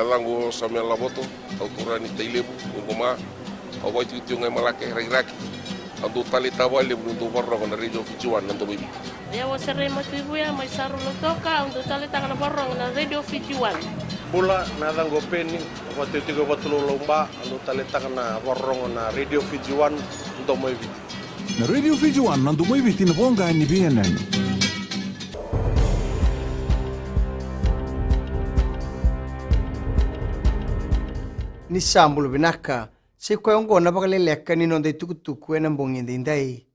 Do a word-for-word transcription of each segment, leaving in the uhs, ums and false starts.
Yacaqu o Samuel Lavoto, au turaga ni Tailevu, Uguma. Au vakaitikotiko ga i Malake, Rakiraki. Au dau taleitaka vakalevu niu dau vakarorogo na Radio Fiji One, na Domo i Viti. Au o Serei Matuivuya mai Saru, Lautoka, au dau taleitaka na vakarorogo na Radio Fiji One. Bula, na yacaqu o Peni, au vakaitikotiko e Vatulaulau, Ba, au dau taleitaka na vakarorogo na Radio Fiji One, na Domo i Viti. Na Radio Fiji One, na Domo i Viti, na voqa ni veiyanuyanu. Ni sa bula vinaka. Sa i koya oqo na vakaleleka ni noda itukutuku ena bogi edaidai.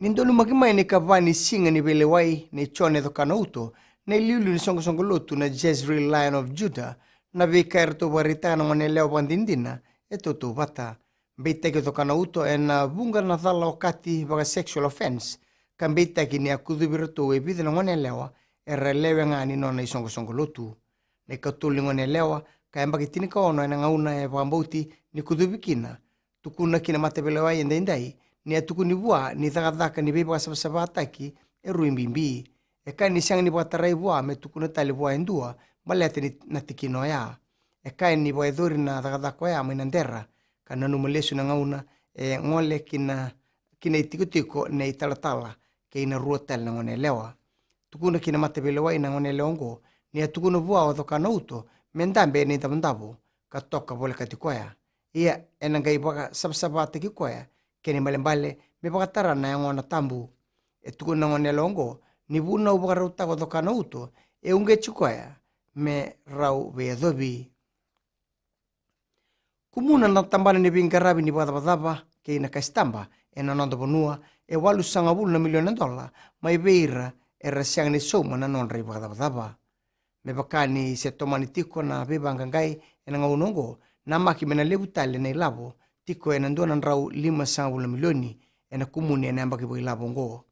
Ni donumaki mai na ikava ni siga ni veilewai nei Jone Cokanauto, na iliuliu ni soqosoqo lotu na Jezreel Lion of Judah, na veika eratou vakaraitaka na goneyalewa vakadinadina e tautauvata. Beitaki o Cokanauto ena vuqa na cala okati vaka-sexual offence, ka beitaki ni a kucuvi iratou e vica na goneyalewa era lewe ga ni nona isoqosoqo lotu. Na ikatolu ni goneyalewa, ka yabaki tinikaono ena gauna e vakabauti ni kucuvi kina, tukuna ki na mataveilewai edaidai ni a tukuni vua ni cakacaka ni veivakasavasavataki e rui bibi. E kaya ni sega ni vakatarai vua me tukuna tale vua e dua baleta ni na tikina oya. E kaya ni vakayacori na cakacaka oya mai Nadera, ka nanuma lesu na gauna e gole ki na, ki na itikotiko nei talatala kei na rua tale na goneyalewa. Tukuna ki na mataveilewai na goneyalewa oqo ni a tukuna vua o Cokanauto me dabe ena idavodavo ka toka volekati koya. Ia, ena qai vakasavasavataki koya, kena ibalebale me vakatara na yagona tabu. E tukuna na goneyalewa oqo ni vunau vakarautaka o Cokanauto e uqeti koya me rau veiyacovi. Kumuna na tabana ni veiqaravi ni vakacavacava kei na kasitaba ena noda vanua e walusagavulu na milioni na dola mai vei ira era sega ni sauma na nodra ivakacavacava. Me vaka ni se tomani tiko na veivaqaqai ena gauna oqo, namaki me na levu tale na ilavo, tiko ena dua na drau limasagavulu na milioni, ena kumuni ena yabaki vakailavo oqo.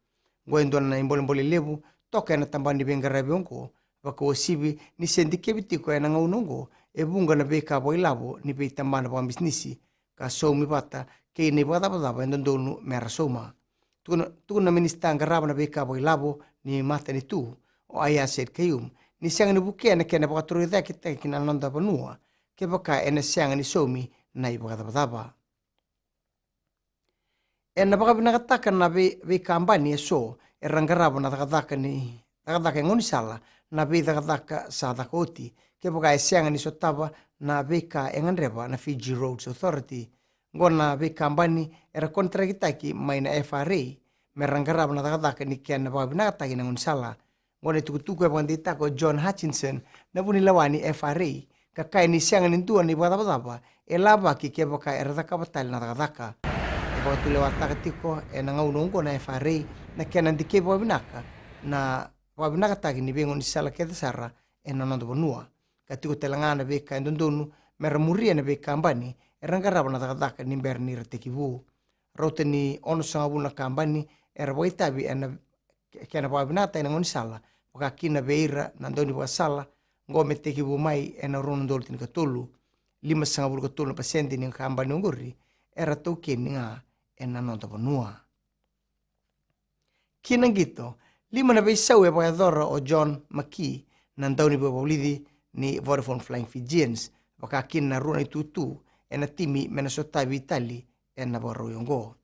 Oqo e dua na ibolebole levu toka ena tabana ni veiqaravi oqo, vakauasivi ni se dikevi tiko ena gauna oqo e vuqa na veika vakailavo ni veitabana vakabisinisi ka saumi vata kei na ivakacavacava e dodonu me ra sauma. Tukuna, tukuna na minisita qarava na veika vakailavo ni matanitu, o Aiyaz Sayed-Khaiyum, ni sega ni vukea na kena vakatorocaketaki na noda vanua kevaka ena sega ni saumi na ivakacavacava. Ena vakavinakataka na vei, veikabani eso era qarava na cakacaka ni, cakacaka e gaunisala na veicakacaka sa caka oti, kevaka e sega ni sotava na veika e gadreva na Fiji Roads Authority. Oqo na veikabani era konitarakitaki mai na F R A me ra qarava na cakacaka ni kena vakavinakataki na gaunisala. Oqo na itukutuku e vakadeitaka o John Hutchinson, na vunilawa ni F R A, ka kaya ni sega ni dua na ivakacavacava e lavaki kevaka era cakava tale na cakacaka. E vakatulewataka tiko ena gauna oqo na F R A na kena dikevi vakavinaka na vakavinakataki ni veigaunisala kece sara ena noda vanua, ka tiko tale ga na veika e dodonu me ra muria na veikabani era qarava na cakacaka ni bera ni ra tekivu. Rauta ni onosagavulu na kabani era vakaitavi ena ke-, kena vakavinakataki na gaunisala, vaka kina vei ira na daunivakasala, oqo me tekivu mai ena rua na udolu tinikatolu. Limasagavulu ka tolu na pasede ni kabani oqori era taukeni ga ena noda vanua. Ki na qito, lima na veisau e vakayacora o John McKee, na daunivakavulici ni Vodafone Flying Fijians, vaka kina na rua na itutu ena timi me na sotavi tale ena vakarau oqo.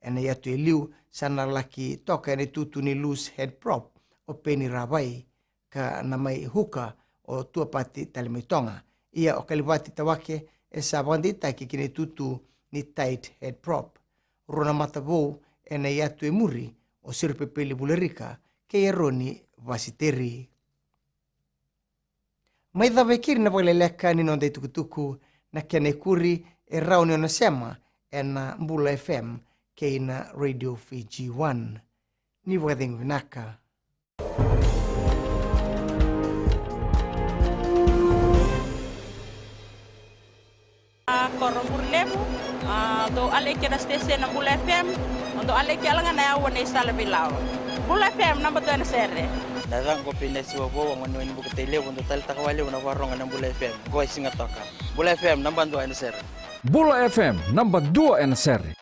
Ena iyatu e liu sa na laki toka ena itutu ni loose head prop o Peni Ravai, ka na mai huka o Tuapati Talemaitoga. Ia o Kalivati Tawake e sa vakadeitaki ki na itutu ni tight head prop. Rua na mata vou ena iyatu e muri o Sirupepeli Vulerika kei Eroni Vasiteri. Mai cava e keri na vakaleleka ni noda itukutuku, na kena ikuri e rawa ni o na sema ena Bula F M kei na Radio Fiji One. Ni vakacegu vinaka. A, koro Bure Levu, a, dou aleki na station na Bula F M, dou aleki alaga na yaua nei Sala Veilawa. Bula F M, naba dua ena sere. Na yacaqu o Peni Siwavou, a gone ni Bukete Levu, dou taleitaka vakalevu na vakarorogo na Bula F M. Qo e Sigatoka. Bula F M, naba dua ena sere. Bula F M, naba dua ena sere.